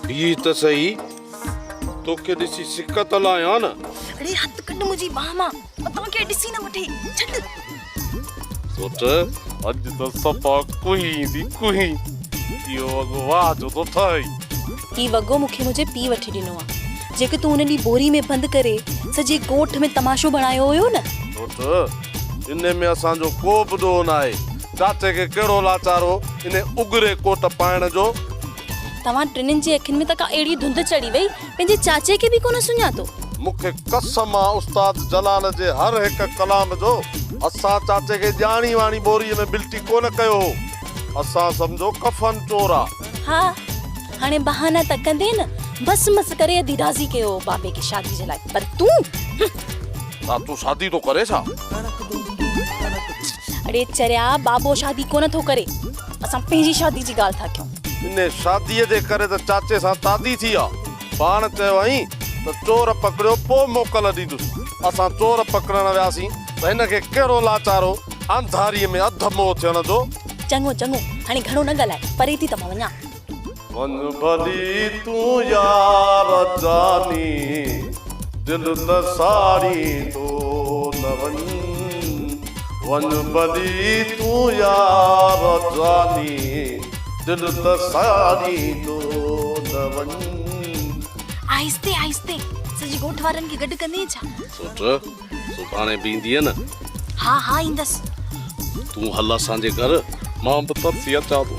بيهه ته سهي، توکي ڏسي سڪ ته لاهيان نه. اڙي هٿ ڪڍ منهنجي ٻانهن مان، متان ڪير ڏسي نه وٺي، ڇڏ. سوٽ، اڄ ته صفا ڪوهي ايندي ڪوهي. اهو وڳو واهه جو ٿو ٺهئي. هي وڳو مون کي منهنجي پيء وٺي ڏنو آ، جيڪي تون ان ڏينهن ٻوري ۾ بند ڪري سڄي ڳوٺ ۾ تماشو بڻايو هيو نه. سوٽ، انهي ۾ اسان جو ڪو به ڏوهه ناهي. چاچي کي ڪهڙو لاچار هو انهي اگري ڪوٽ پائڻ جو. توهان ٽنهين جي اکين ۾ ته ڪا اهڙي ڌنڌ چڙهي وئي، پنهنجي چاچي کي به ڪونه سڃاتو. مون کي قسم آ استاد جلال جي هر هڪ ڪلام جو، اسان چاچي کي ڄاڻي واڻي ٻوريء ۾ بلٽي ڪونه ڪيو هو. اسان سمجهو ڪفن چور آ. ها، هاڻي بهانا ته ڪندين نه، بس مس ڪري ادي راضي ڪيو هو بابي کي شادي جي لاء، پر تون؟ هن. ڇا تون شادي ٿو ڪرين ڇا؟ اڙي چريا، بابو شادي ڪونه ٿو ڪري، اسان پنهنجي شادي جي ڳالهه ٿا ڪيون. انهيء شاديء جي ڪري ته چاچي سان تعدي ٿي آ. پاڻ چيو هئائين ته چور پڪڙيو پوء موڪل ڏيندس. اسان چور پڪڙڻ وياسين ته هن کي ڪهڙو لاچار هو انڌاري ۾ اڌ موهه ٿيڻ جو. چڱو چڱو، هاڻي گهڻو نه ڳالهاء، پري ٿي ته مان وڃان. وڃ ڀلي تون يار جاني، دل ته ساڙيندو نه وڃ. وڃ ڀلي تون يار جاني، دل ته ساڙيندو نه وڃ. آهستي آهستي، سڄي ڳوٺ وارن کي گڏ ڪندين ڇا؟ سوٽ، سڀاڻي به ايندينء نه؟ ها ها ايندس. تون هل اسان جي گهر، مان به ترسي اچان ٿو.